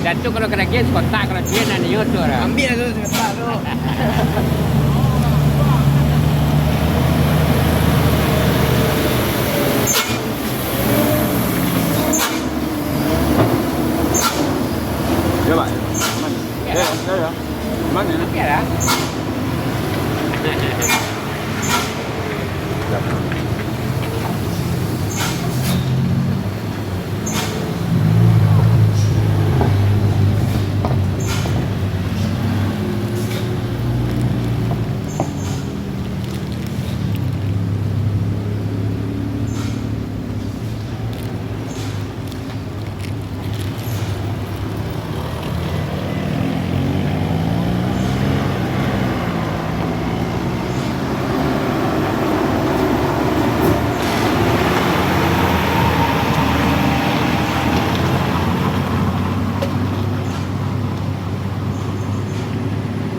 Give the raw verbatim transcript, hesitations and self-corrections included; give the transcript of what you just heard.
Jatuh kalau kena gen sekotak, kalau dia nak nio tu lah. Ambil lah tu sekotak tu. Ya, Pak. Mana? Ya. Ya, ya, ya. Mana? Biarlah.